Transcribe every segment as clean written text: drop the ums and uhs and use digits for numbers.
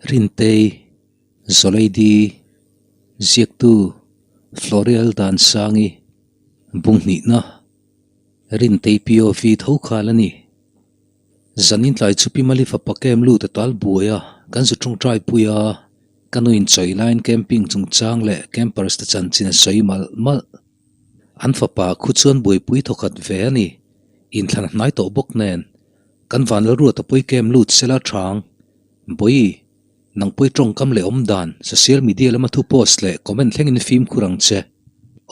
Rintei, Zawleidi, Ziaktu, Florial Dansangi, Bunghnihna, Rintei POV tho khal a ni. Zanin tlai chu Pi Mali fapa camp lut a tal buai a, kan zu tawngtai pui a, ka nu in chawi laiin camping chungchang leh campers te chanchin a sawi malh malh. An fapa khu chuan buaipui thawkhat ve a ni, inthlan a hnai tawh bawk nen, kan Vanlalruata pawi camp lut sela thang. Bawi, nang pawi tawngkam leh awm dan, social media lama thu post leh comment thlengin fimkhur ang che.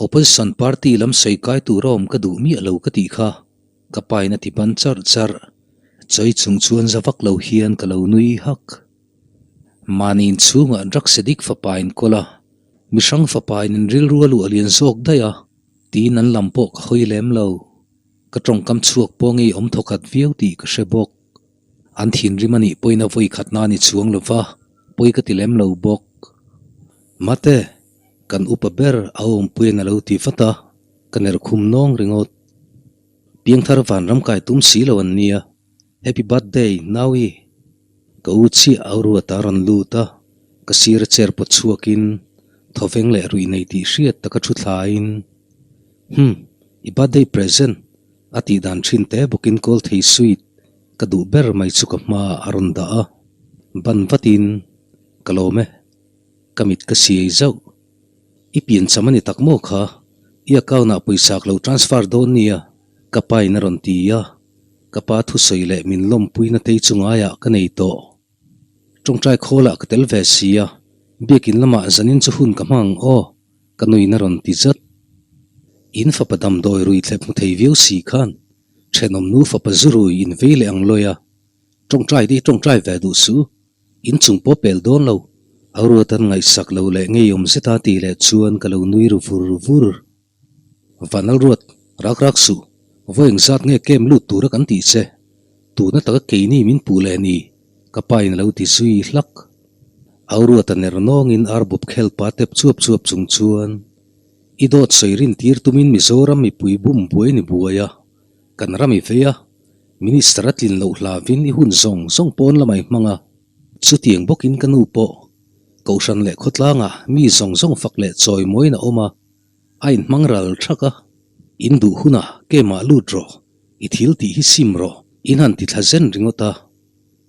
Opposition party lam sawi kai tur a awm ka duh miah lo ka tih kha, ka pain a ti ban charh charh. Chawi chung chuan za vak lo hian ka lo nui hak. Mahni inchhungah drugs addict fapa in kawl a, mihrang fapa in in rilru a luah lian zawk daih a, tiin an lam pawh ka hawi lem lo. Ka tawngkam chhuak pawh ngei awm thawkhat viau tih ka hre bawk. An thinrim a nih pawhin a vawi khatna a ni chuang lo va, pawi ka ti lem lo bawk. Mate, kan upa ber a awmpuiin a lo ti vat a, ka ner khum nawng ringawt. Piangthar vanram kai tum si lo an nia, Happy birthday Naui! Ka u chiah au ruat a rawn lut a, ka sir a chair pawt chhuakin thawveng leh ruih nei tih hriat taka thu thlaiin, Hum, i birthday present A tih dan thin te bawkin kawl thei sweet ka duh ber mai chu ka hma a rawn dah a, ban vatin ka lawm e, ka mit ka siai zauh. I pian cham a ni tak maw kha, i account ah pawisa ka lo transfer dawn nia ka pa in a rawn ti a, ka pa thusawi leh min lawmpuina tei chu ngaiah ka nei tawh. Tawngtai khawlah ka tel ve si a, biakin lamah zanin chu hun ka hmang ang aw. Ka nuin a rawn ti zat. In fapa damdawi rui thlep hmu thei viau si khan thenawm nu fapa zu rui in vei leh ang lawi a, tawngtai te hi tawngtai ve duh suh, in chung pawh pel dawn lo. A ruatan ngaihsak lo leh ngeiawm zeta tih leh chuan ka lo nui ru vur vur. Vanal ruat, rak rak suh, vawi engzat nge camp lut tura kan tih che? Tuna taka keini min puh leh ni, ka pa in a lo ti zui hlak. Au ruata ner nawngin arbawp khel pa tep chuap chuap chung chuan, I dawt sawi rin tir tumin Mizoram mipui bum buai ni buai a, kan ram i vei a, Minister a tlin loh hlavin i hun zawng zawng pawn lamah i hmang a, chutiang bawkin ka nu pawh Kohhran leh khawtlangah mi zawng zawng fak leh chawi mawiin a awm a, A inhmang ral thak a, In duh hunah kemah lut rawh, i thil tih hi sim rawh, in han ti thla zen ringawt a.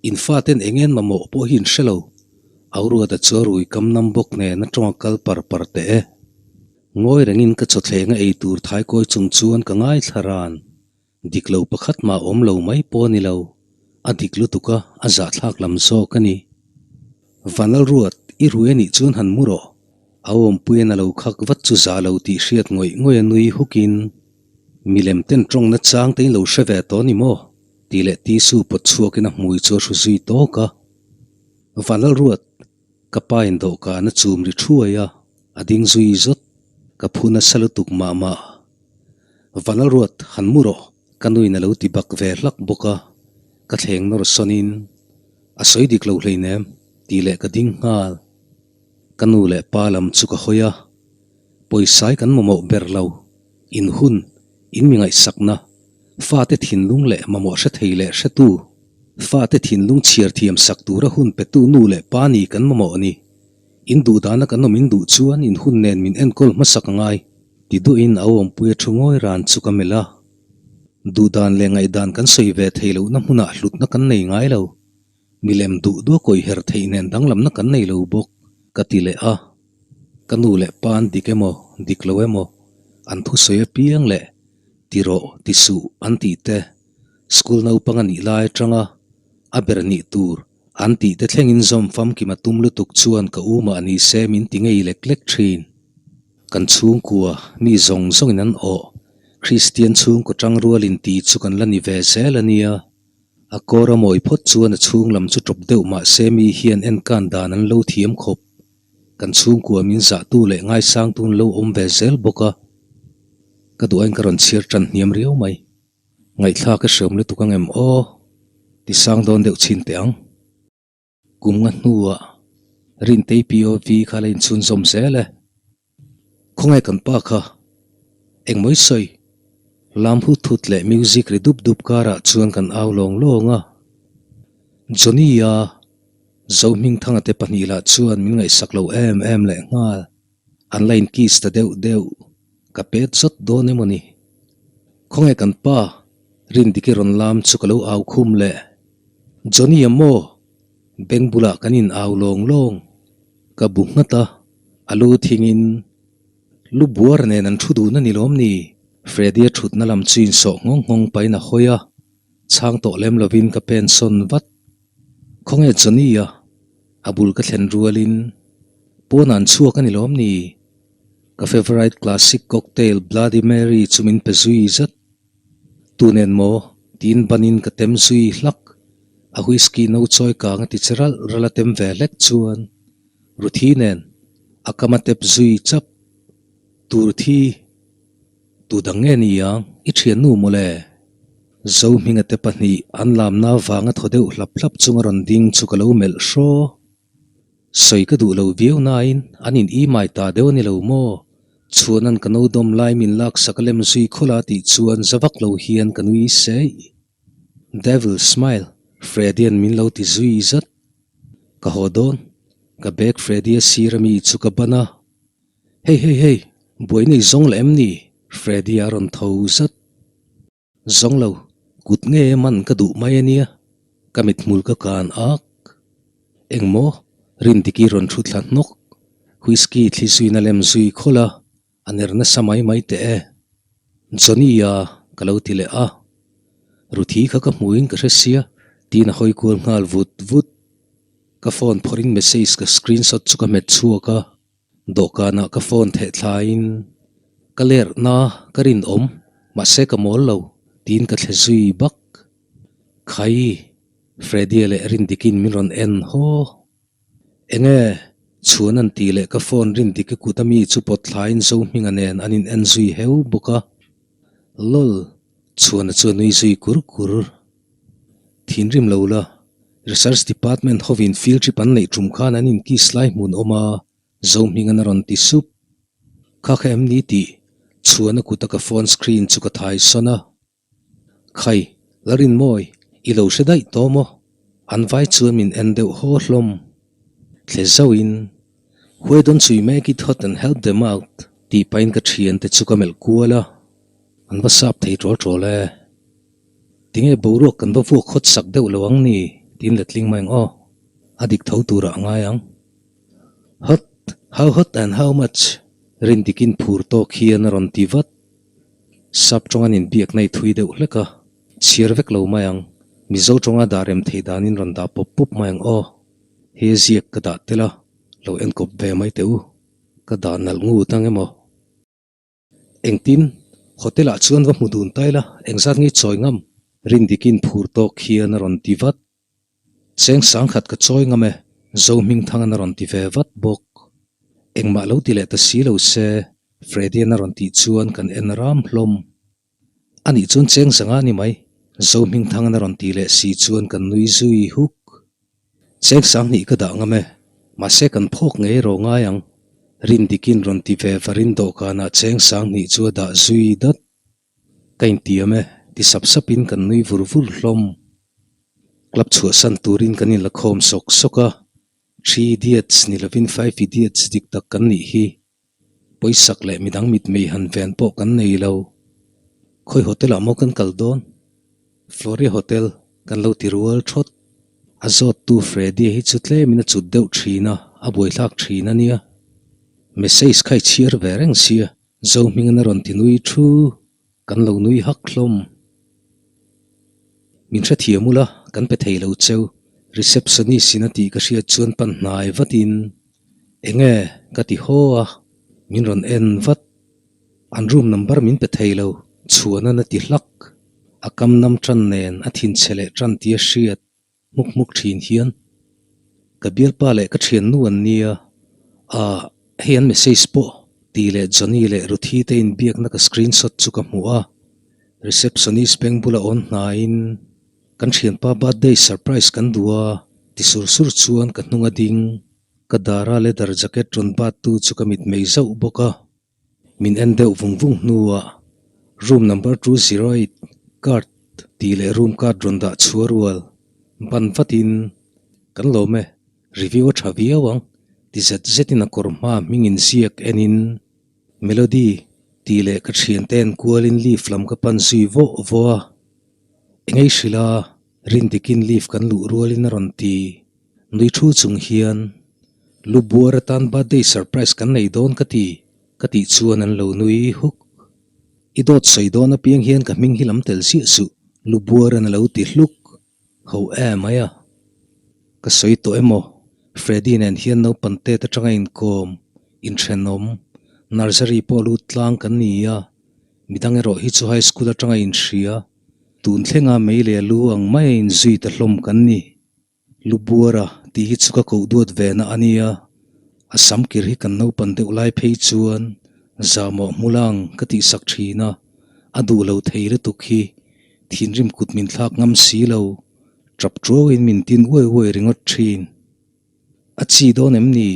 In faten eng en mamawh pawh hi in hre lo. Auruata chu a rui kam nam bawk nen a tawng a kal par par teh e. Ngawi rengin ka chawthleng a ei tur thaikawi chung chuan ka ngaithla ran. Dik lo pakhat mah awm lo mai pawh a ni lo, a dik lutuk a, a zahthlak lam zawk a ni. Vanal ruat, i rui a nih chuan han mu rawh. A awmpuiin a lo khak vat chu za lo tih hriat ngawih ngawih a nui hukin, Milem ten tawng na chang te in lo hre ve tawh a ni maw? tih leh tissue pawt chhuakin a hmui chu a hru zui tawk a. Vanal ruat, ka pa in dawhkan a chum ri thuai a, a ding zui zawt. Ka phu nasa lutuk mah mah. Vanal ruat han mu rawh, ka nuin a lo ti bak ve hlak bawk a, ka thleng nawr sawnin a sawi dik lo hleinem tih leh ka ding nghal. Ka nu leh pa lam chu ka hawi a, pawisai kan mamawh ber lo, in hun, in mi ngaihsakna, fate thinlung leh mamawh hre thei leh hretu, fate thinlung chhiar thiam sak tura hun petu nu leh pa ni kan mamawh a ni. In duhdana kan awm in duh chuan in hun nen min enkawl hmasak a ngai. Ti duhin a awmpui a thu ngawi ran chu ka melh a. Duhdan leh ngaihdan kan sawi ve thei lohna hmunah hlutna kan nei ngai lo. Milem duh duh a kawi her theih nen danglamna kan nei lo bawk, ka ti leh a. Ka nu leh pa an dik emaw, dik lo emaw, an thusawi apiang leh ti rawh, ti suh an tih te, school naupang a nih lai atanga a ber nih tur An tih te thlengin zawm famkim a tum lutuk chuan ka u mah ni se min ti ngei lek lek thin. Kan chhungkua, mi zawng zawngin an awh, Kristian chhungkaw tang rualin ti chu kan la ni ve zel a nia. A kawr a mawi phawt chuan a chhung lam chu tawp deuh mah se mi hian enkan dan an lo thiam khawp. Kan chhungkua min zahtu leh ngaisangtu an lo awm ve zel bawk a. Ka duh ain ka rawn chhiar tan hniam riau mai. Ngaihthlak a hreawm lutuk ang em aw? Ti sang dawn deuh chhin teh ang. Kum nga hnuah Rintei POV kha la inchhun zawm zel e. Khawngaih kan pa kha engmaw i sawi? Lam hut hut leh music ri dup dup karah chuan kan au lawng lawng a. Johnny-a. Zohmingthanga te pahnih lah chuan min ngaihsak lo em em leh nghal. An la in kiss ta deuh deuh. Ka pet zawt dawn emaw ni? Khawnge kan pa? Rindiki rawn lam chu ka lo au khum leh. Johnny-a maw? Beng bulah kan in au lawng lawng. Ka bu nghat a, a lu thingin lu buar nen an thu dun a ni lawm ni? Freddy-a thutna lam chu insawh nghawng nghawng pahin a hawi a, chhang tawh lem lovin ka pen sawn vat. Khawnge Johnny-a? A bul ka thlen rualin pawn an chhuak a ni lawm ni? Ka favourite classic cocktail Bloody Mary chu min pe zui zat. Tu nen maw? Tiin banin ka tem zui hlak. A whisky no chawi kang a ti che ralh ralh a tem ve hlek chuan Ruthi nen a kam a tep zui chap. Tu Ruthi? Tu dang nge ni ang? I thiannu mawle? Zohminga te pahnih an lamna vanga thaw deuh hlap hlap chunga rawn ding chu ka lo melh hraw. Sawi ka duh lo viau nain an in imai ta deuh a ni lo maw? Chhuanan ka no dawm lai min laksak a lem zui khawlh a tih chuan za vak lo hian ka nui seih. Devil smile, Freddy-a'n min lo ti zui zat. Ka haw dawn, ka bag Freddy-a sir ami chu ka ban a. Hey hey hey, buai nei zawng la em ni? Freddy-a rawn tho zat. Zawng lo, kut nge man ka duh mai a nia, ka mithmul ka kan ak. Engmaw? Rindiki rawn thu thla hnawk. Whisky thli zuina lem zui khawlh a, a ner nasa mai mai teh e. Johnny-a ka lo ti leh a. Ruthi kha ka hmuin ka hre sia, tiin a hawi kual nghal vut vut. Ka phone phawrhin message ka screenshot chu ka hmet chhuak a. Dawhkanah ka phone theh thlaiin ka lerhna ka rinawm mahse ka mawl lo tiin ka thle zui bak. Khai, Freddy-a leh Rindiki'n min rawn en haw. Enge? Chhuan an tih leh ka phone Rindiki kut ami chu pawt thlaiin Zohminga nen an in en zui heu bawk a. Lol, Chhuana chu a nui zui kur kur. Thinrim lo la, Research Department hovin field trip an neih tum khan an inkiss lai hmun awm a, Zohminga'n a rawn ti sup. Kha kha em ni tih chhuan a kuta ka phone screen chu ka thai sawn a. Khai, la rinmawi, i lo hre daih tawh maw? An vai chuan min en deuh haw hlawm. Thle zauhin, Why don't you make it hot and help them out? tih pahin ka thiante chu ka melh kual a, an va sap thei ṭawl ṭawl e. Tinge boruak kan va vuak khawt sak deuh lo ang ni? tiin letling mai ang aw. A dik tho turah a ngai ang. Hot, how hot and how much? Rindikin phur tawk hian a rawn ti vat. Sap tawng an inbiak na i thui deuh hlek a, chhiar vek lo mai ang. Mizo tawnga dah rem theih danin rawn dah pawp pawp mai ang aw. He ziak ka dah tel a, lo enkawp ve mai teh u. Ka dah nalh ngut ang emaw? Engtin? Hotel ah chuan va hmu dun ta ila, engzat nge chawi ngam? Rindikin phur tawk hian a rawn ti vat. Cheng sangkhat ka chawi ngam e, Zohmingthanga'n a rawn ti ve vat bawk. Engmah lo ti leh ta si lo se, Freddy-a'n a rawn tih chuan kan en ram hlawm. Anih chuan cheng zanga ni mai, Zohmingthanga'n a rawn tih leh si chuan kan nui zui huk. Cheng sanghnih ka dah ngam e, mahse kan phawk ngei rawh ngai ang. Rindikin rawn ti ve varin dawhkanah cheng sanghnih chu a dah zui dat. Ka intiam e, ti sap sapin kan nui vur vur hlawm. Club chhuahsan turin kan inlakhawm sawk sawk a, Three Idiots ni lovin Five Idiots dik tak kan nih hi. Pawisak leh midang mitmei han ven pawh kan nei lo. Khawi hotel ah maw kan kal dawn? Floria Hotel kan lo ti rual thawt. A zawttu Freddy hi chu tlemin a cut deuh thin a, a buaithlak thin a nia. Message kha i chhiar ve reng sia, Zohminga'n a rawn ti nui thu. Kan lo nui hak hlawm. Min hrethiam ula, kan pe thei lo cheu. Receptionist in a tih ka hriat chuan pan hnai vatin, Enge? ka ti haw a, min rawn en vat. An room number min pe thei lo, Chhuanan a ti hlak. A kam nam tan nen a thinchhe leh tan tia hriat. Hmuk hmuk thin hian ka bialpa leh ka thiannu an nia, ah hei an message pawh tih leh Johnny leh Ruthi te inbiakna ka screenshot chu ka hmu a, receptionist beng bula awn hnaiin kan thianpa birthday surprise kan duh a ti sur sur chuan ka hnung a ding, ka dara leather jacket rawn bat tu chu ka mitmei zauh bawk a. Min en deuh vung vung hnuah room number 208 card tih leh room card rawn dah chhuah rual ban vatin kan lawm e. Review a tha viau ang, ti zet zetin a kawr hma hming inziak enin Melody tih leh ka thiante en kualin lift lam ka pan zui vawh vawh a. Engei hrilh a, Rindikin lift kan luh rualin a rawn ti. Nui thu chung hian, Lu buar atan birthday surprise kan nei dawn ka ti, ka tih chuan an lo nui huk. I dawt sawi dawn apiang hian ka hming hi lam tel ziah suh, lu buaran a lo ti hluk. Ho em ai a. Ka sawi tawh emaw, Freddy nen hian naupang tet atanga inkawm, inthenawm, nursery pawh lut tlang kan ni a, midang erawh hi chu high school atanga inhria, tun thlenga mei leh lu ang maia inzui ta hlawm kan ni. Lubuara tih hi chu ka koh duat ve na a nia, a sam kir hi kan naupan deuh lai phei chuan zahmawh hmulang ka tihsak thin a, a duh lo thei lutuk hi thinrim kut min thlak ngam si lo, tap tuauin min tin uai uai ringawt thin. A chi dawn em ni?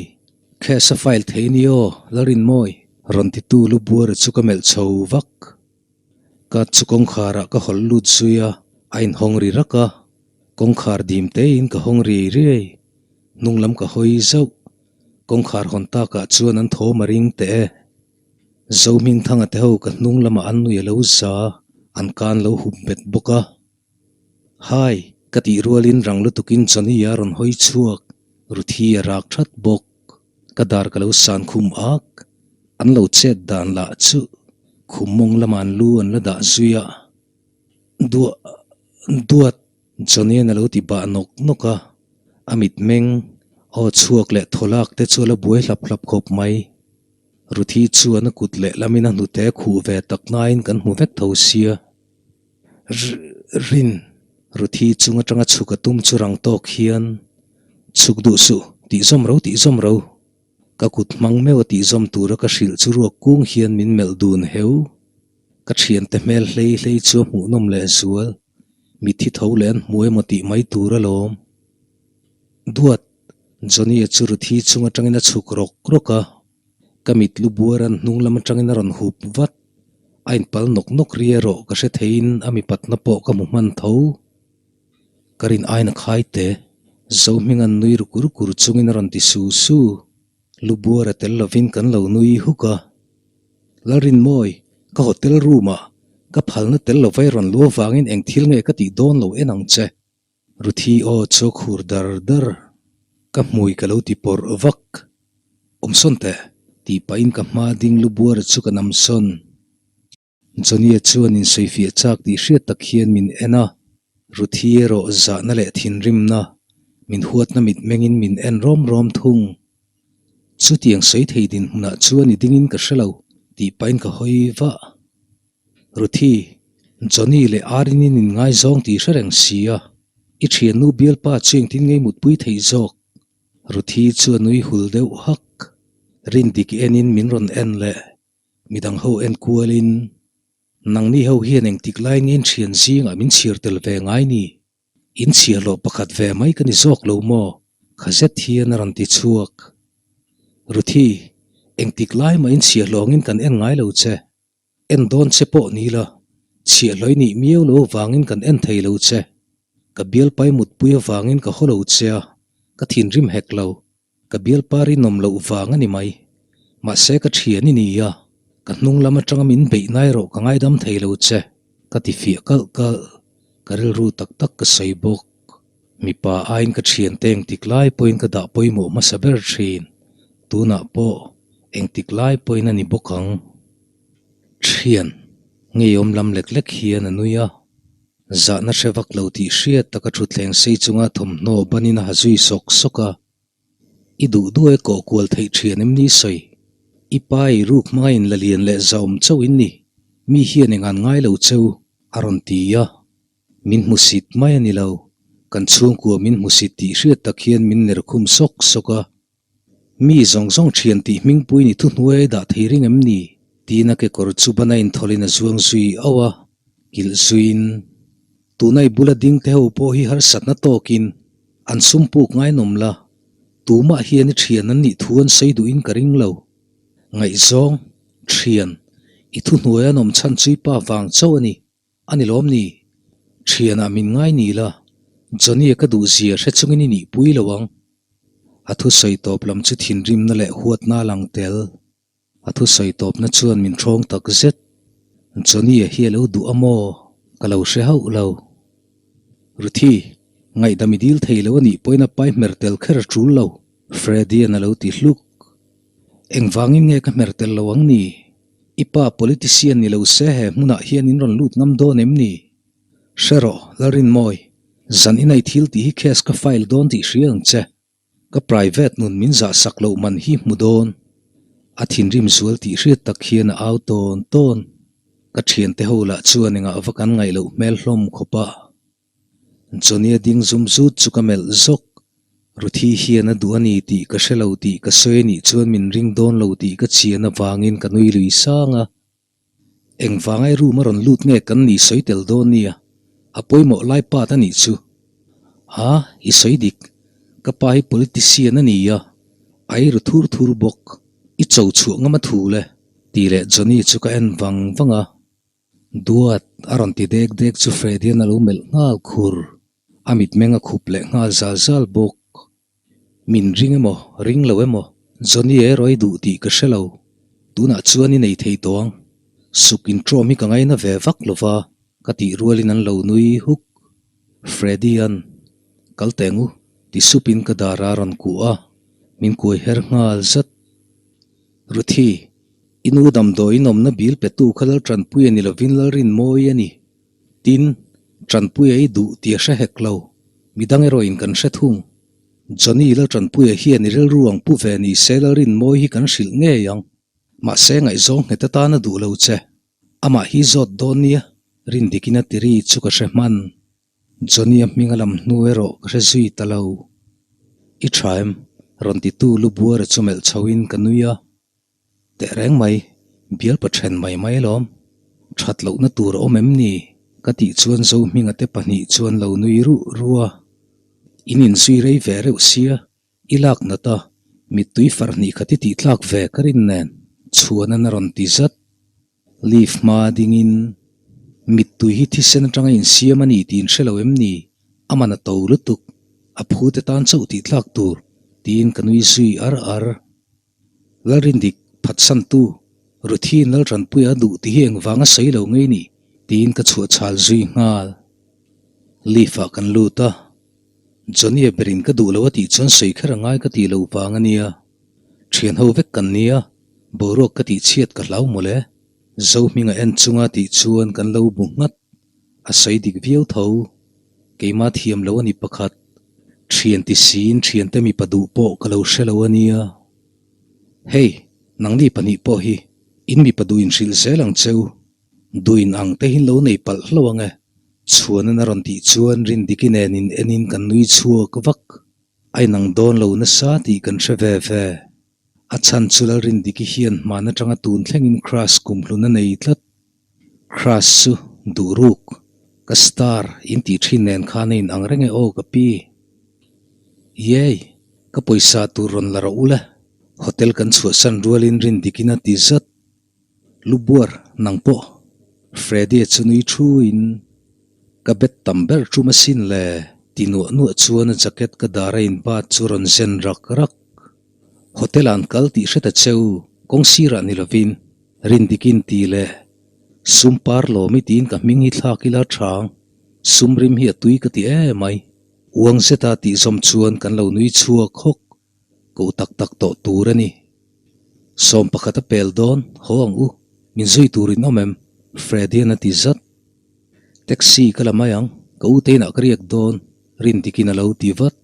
Case a file thei ni aw, Lalrinmawi, rawn titu Lubuara chu ka melh chho vak. Ka chu kawngkharah ka hawlh lut zui a, a inhawng ri rak a. Kawngkhar dim tein ka hawng riai riai. Hnung lam ka hawi zauh. Kawngkhar hawn takah chuan an thawm a ring teh e. Zohmingthanga te ho ka hnung lamah an nui a lo za, an kan lo hup bet bawk a. Hi! Ka tih rualin rang lutukin Johnny a rawn hawi chhuak, Ruthi a rak that bawk. Ka dar ka lo san khum ak, an lo chet dan lah chu khum mawng lamah an lu an la dah zui a. Duah, duat, Johnny-a'n a lo ti bah nawk nawk a, a mitmeng, aw chhuak leh thaw lak te chu a la buai hlap hlap khawp mai. Ruthi chuan a kut lehlamin a hnute khuh ve tak nain kan hmu vek tho sia. Rin, Ruthi chung atanga chhuk a tum chu rang tawk hian, Chhuk duh suh, tih zawm ro, tih zawm ro. Ka kut hmang meuh a tih zawm tura ka hrilh chu ruak kung hian min melh dun heu. Ka thiante hmel hlei hlei chu a hmuhnawm leh zual, mitthi tho leh an hmu emaw tih mai tur alawm. Duat, Johnny-a chu Ruthi chung atangin a chhuk rawk rawk a. Ka mit lu buaran hnung lam atangin a rawn hup vat. A inpal nawk nawk ri erawh ka hre theiin a mipatna pawh ka hmu hman tho. Ka rin aina khai teh. Zohminga'n nui ru kur kur chungin a rawn ti su su. Lu buar a tel lovin kan lo nui huk a. Lalrinmawi, ka hotel room-ah ka phalna tel lova i rawn lu avangin eng thil nge ka tih dawn lo en ang che. Ruthi aw chu a khur dar dar. Ka hmui ka lo ti pawrh vak. Awmsawn teh, tih pahin ka hma ding lu buara chu ka namsawn. Johnny-a chuan insawifiah chak tih hriat tak hian min en a, Ruthi erawh zahna leh thinrimna, min huatna mitmengin min en rawm rawm thung. Chutiang sawi thei dinhmunah chuan i dingin ka hre lo, tih pahin ka hawi vah. Ruthi, Johnny leh Arin-in in ngaizawng tih hre reng si a, i thiannu bialpa chu engtin ngei mutpui theih zawk? Ruthi chu a nui hul deuh hak. Rindik enin min rawn en leh. Midang ho en kualin, Nangni ho hian engtik lai nge thian zingah min chhiar tel ve ngai ni? In chhiarloh pakhat ve mai ka ni zawk lo maw? Kha zet hian a rawn ti chhuak. Ruthi, engtik lai mah in chhiarhlawngin kan en ngai lo che. En dawn che pawh ni la, chhiahhlawih nih miau lo avangin kan en thei lo che. Ka bialpai mutpui avangin ka haw lo che a, ka thinrim hek lo. Ka bialpa rinawm loh vang a ni mai. Mahse ka thian i ni a, ka hnung lam atanga min beih na erawh ka ngaidam thei lo che, ka ti fiah kalh kalh. Ka rilru tak tak ka sawi bawk. Mipa aiin ka thiante engtik lai pawhin ka dah pawimawh hmasa ber thin. Tunah pawh engtik lai pawhin a ni bawk ang. Thian, ngeiawm lam lek lek hian a nui a. Zahna hre vak lo tih hriat taka thutthleng sei chunga thawmhnaw banin a ha zui sawk sawk a. I duh duh e kawh kual theih thian em ni sawi? I pa i ruk hmanga in la lian leh zahawm chauh in ni. Mi hian eng an ngai lo cheu, a rawn ti a. Min hmusit mai a ni lo. Kan chhungkua min hmusit tih hriat tak hian min ner khum sawk sawk a. Mi zawng zawng thian tih hmingpui ni thuhnuai dah thei ring em ni? Tiin a kekawr chu bana inthawlin a zuang zui auh a, kilh zuiin, Tuna i bula ding te ho pawh hi harsatna tawkin an sum puk ngainawm la, tumah hian i thian an nih thu an sawi duhin ka ring lo. Ngaihzawng, thian, i thuhnuai an awm chhan chu i pa vang chauh a ni. A ni lawm ni? Thianah min ngai ni la, Johnny-a ka duh zia hre chungin i nihpui lo ang. A thusawi tawp lam chu thinrimna leh huatna a lang tel. A thusawi tawpna chuan min ṭhawng tak zet. Johnny-a hi a lo duh a maw? Ka lo hre hauh lo. Ruthi, ngaihdam i dil thei lo a nih pawhin a pai hmer tel kher a ṭul lo, Freddy-a'n a lo ti hluk. Engvangin nge ka hmer tel lo ang ni? I pa politician ni lo se he hmunah hian in rawn lut ngam dawn em ni? Hre rawh, Lalrinmawi, zan inai thil tih hi case ka file dawn tih hria ang che. Ka private nun min zah sak loh man hi hmu dawn. A thinrim zual tih hriat tak hian a au tawn tawn. Ka thiante ho lah chuan engah va kan ngaih loh hmel hlawm khawp a. Johnny-a ding zum zut chu ka melh zawk. Ruthi hian a duh a ni tih ka hre lo tih ka sawi a nih chuan min ring dawn lo tih ka chian avangin ka nui lui sang a. Engvangai room a rawn lut nge kan ni sawi tel dawn nia, a pawimawh lai part a nih chu. Ha, i sawi dik. Ka pa hi politician a ni a, a ei ru thur thur bawk. I cho chhuah ngam a thu le, tih leh Johnny chu ka en vang vang a. Duat, a rawn ti dek dek chu Freddy-a'n a lo melh nghal khur. A mitmeng a khup leh nghal zal zal bawk. Min ring emaw, ring lo emaw, Johnny erawh i duh tih ka hre lo. Tunah chuan i nei thei tawh ang. Suk intrawm hi ka ngaina ve vak lo va, ka tih rualin an lo nui huk. Freddy-a'n, Kal teh ngu, ti supin ka dar a rawn kuh a, min kuai her nghal zat. Ruthi, i nu damdawiin awmna bil petu kha Laltanpui a ni lovin Lalrinmawi a ni. Tin, Tanpuia i duh tih a hre hek lo. Midang erawhin kan hre thung. Johnny Laltanpuia hian i rilru ang pu ve ni se Lalrinmawi hi kan hrilh ngei ang. Mahse ngaihzawng nghet atan a duh lo che. Amah hi zawt dawn nia, Rindikin a ti ri chu ka hre hman. Johnny-a hming a lam hnu erawh ka hre zui ta lo. I tha em? Rawn titu lu buara chu melh chhoin ka nui a. Teh reng mai, bial pa then mai mai alawm. That lohna tur a awm em ni? Ka tih chuan Zohminga te pahnih chuan lo nui ruh ruh a. In inzui rei ve reuh sia, i lak nat a, mittui farh hnih khat i tih tlak ve ka rin nen chhuanan a rawn ti zat. Leaf hma dingin, Mittui hi thisen atanga insiam a ni tih in hre lo em ni? A man a to lutuk, a phute tan chauh tih tlak tur, tiin ka nui zui ar ar. Lalrindik, phatsantu, Ruthiin Laltanpuia a duh tih hi engvanga sawi lo ngei ni? tiin ka chhuah chhal zui nghal. Lift-ah kan lut a, Johnny-a berin ka duh lo a tih chuan sawi kher a ngai ka tih loh vang a nia. Thian ho vek kan nia, boruak ka tih chhiat ka hlau mawle. Zohminga en chunga tih chuan kan lo bu nghat. A sawi dik viau tho. Keimah thiam lo a ni pakhat. Thian ti siin thiante mipa duh pawh ka lo hre lo a nia. Hei, nangni pahnih pawh hi in mipa duh in hrilh zel ang che u. Duh in ang te hi lo nei palh hlo ang e. Chhuanan a rawn tih chuan Rindiki nen in en in kan nui chhuak vak. A inang dawn lo nasa tih kan hre ve ve. A chhan chu Lalrindiki hian hman atanga tun thlengin crush kumhlun a nei tlat. Crush chu duh ruk, ka star in tih thin nen khan a in ang reng e aw ka pi. Yay! Ka pawisa tur rawn la rawh ule. Hotel kan chhuahsan rualin Rindikin a ti zat. Lubuar, nang pawh. Freddy-a chu nui thuin, Ka bet tam ber tum asin le, ti nuah nuah chuan a jacket ka dar a inbat chu rawn zen rak rak. Hotel ah an kal tih hre ta cheu, kawng sirah ni lovin, Rindikin ti leh sum par lawm i tiin ka hming hi thlak ila chang, sum rim hi a tui ka ti emai. Uang zeta tih zawm chuan kan lo nui chhuak hawk, koh tak tak tawh tur a ni. Sawm pakhat a pel dawn, haw ang u, min zui tur in awm em? Freddy-a'n a ti zat. Taxi ka la mai ang, ka u te inah ka riak dawn, Rindikin a lo ti vat.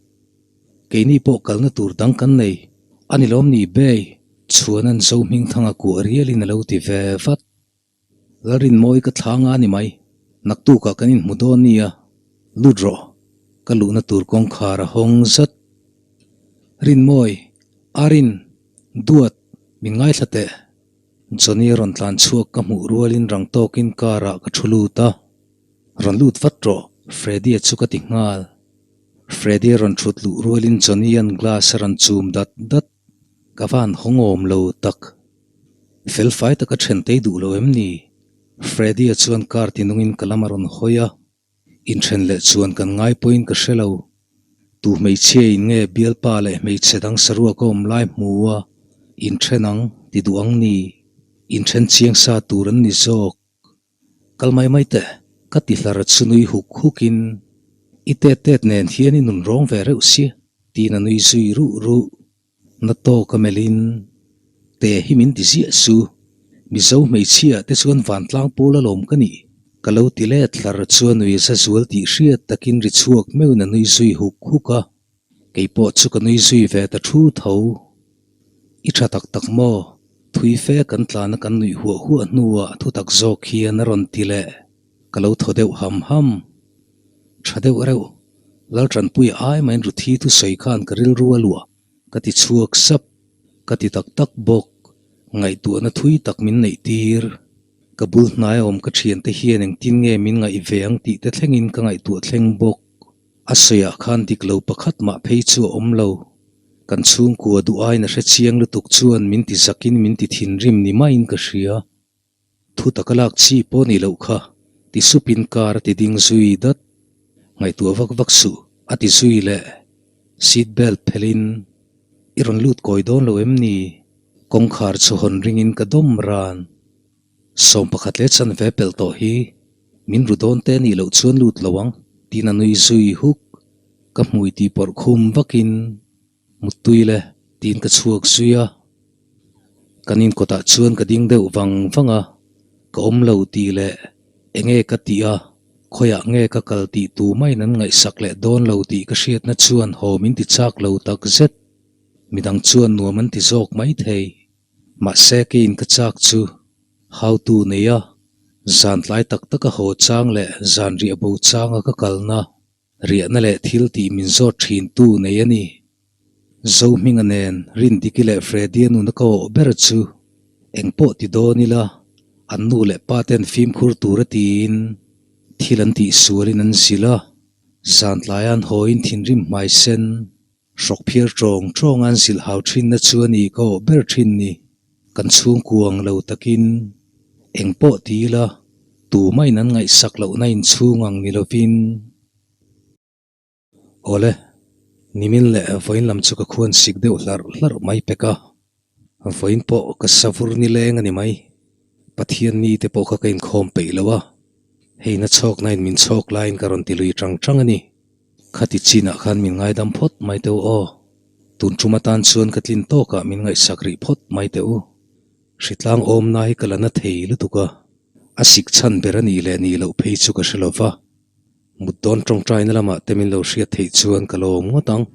Keini pawh kalna tur dang kan nei, a ni lawm ni Bay? Chhuanan Zohmingthanga kuah rialin a lo ti ve vat. Lalrinmawi ka thla nga ni mai, naktukah kan inhmu dawn nia, lut rawh, ka luhna tur kawngkhar a hawng zat. Rinmawi, Arin, Duat, min ngaithla teh. Johnny a rawn tlan chhuak ka hmuh rualin rang tawkin car ah ka thu lut a. Rawn lut vat rawh, Freddy-a chu ka ti nghal. Freddy-a rawn thut luh rualin Johnny-a'n glass a rawn chum dat dat. Ka van hawngawm lo tak. Felfai taka then tei duh lo em ni? Freddy-a chuan car ti nungin ka lam a rawn hawi a. Inthen leh chuan kan ngai pawhin ka hre lo. Tu hmeichhia in nge bialpa leh hmeichhe dang saruak a awm lai hmu a, inthen ang ti duh ang ni? Inthen chiang sa tur an ni zawk. Kal mai mai teh, ka ti hlar chu nui huk huk in, I tet tet nen hian i nun rawng ve reuh sia, tiin a nui zui ruh ruh. Na tawk a melh in, Te hi min ti ziah su, Mizo hmeichhia te chuan vantlang pawl alawm ka nih, ka lo ti let hlar chu a nui za zual tih hriat takin ri chhuak meuhin a nui zui huk huk a, kei pawh chu ka nui zui ve ta thu tho. I tha tak tak maw? Thui fe kan tlana kan nuih huah huah hnuah thutak zawk hian a rawn ti leh, ka lo thaw deuh ham ham. Tha deuh reuh, Laltanpuia ai main Ruthi thusawi khan ka rilru a luah, ka ti chhuak sap. Ka ti tak tak bawk, ngaihtuahna thui tak min neih tir. Ka bul hnai awm ka thiante hian engtin nge min ngaih ve ang tih te thlengin ka ngaihtuah thleng bawk. A sawiah khan dik lo pakhat mah phei chu a awm lo. Kan chhungkua duh aiin a hre chiang lutuk chuan min ti zakin min ti thinrim ni maiin ka hria. Thu taka lak chi pawh ni loh kha, ti supin car a ti ding zui dat. Ngaihtuah vak vak suh, a ti zui leh. Seat belt phelhin, I rawn lut kawi dawn lo em ni? Kawngkhar chu hawn ringin ka dawm ran. 11 leh chanve pelh tawh hi, min ru dawn te nih loh chuan lut lo ang, tiin a nui zui huk. Ka hmui tih pawrh khum vakin. Muttui le, tiin ka chhuak zui a. Kan inkawtah chuan ka ding deuh vang vang a, ka awm lo tih leh enge ka tih a, khawiah nge ka kal tih tu maiin an ngaihsak leh dawn lo tih ka hriatna chuan haw min ti chak lo tak zet. Midang chuan nuam an ti zawk mai thei. Mahse keiin ka chak chu hautu nei a, zan tlai tak taka haw chang leh zan riah bo changa ka kalna Riahna leh thil tih min zawt thin tu nei a ni. Zohminga nen Rindiki leh Freddy-a nuna ka awh ber chu eng pawh ti dawn ila an nu leh pa ten fimkhur tur a tiin thil an tih sualin an zilh a, zan tlaiah an hawiin thinrim hmai sen hrawk phiar tawng tawng a an zilh hau thinna chu a ni ka awh ber thin ni. Kan chhungkua ang lo takin eng pawh ti ila tumahin an ngaihsak lohna inchhung ang ni lovin. Awle, nimin leh vawiin lam chu ka khuan sik deuh hlarh hlarh mai pek a, vawiin pawh ka savur nileng a ni mai. Pathian ni te pawh kha ka inkhawm peih lo a, hei na chhawkna in min chhawk laiin ka rawn ti lui tang tang a ni. Khati chinah khan min ngaidam phawt mai teu aw. Tun tum atan chuan ka tlin tawkah min ngaihsak rih phawt mai teh u. Hritlang awmna hi ka la na thei lutuk a, a sik chhan ber a nih leh nih loh phei chu ka hre lo va. Mut dawn tawngtaina lamah te min lo hriat theih chuan ka lawm ngawt ang.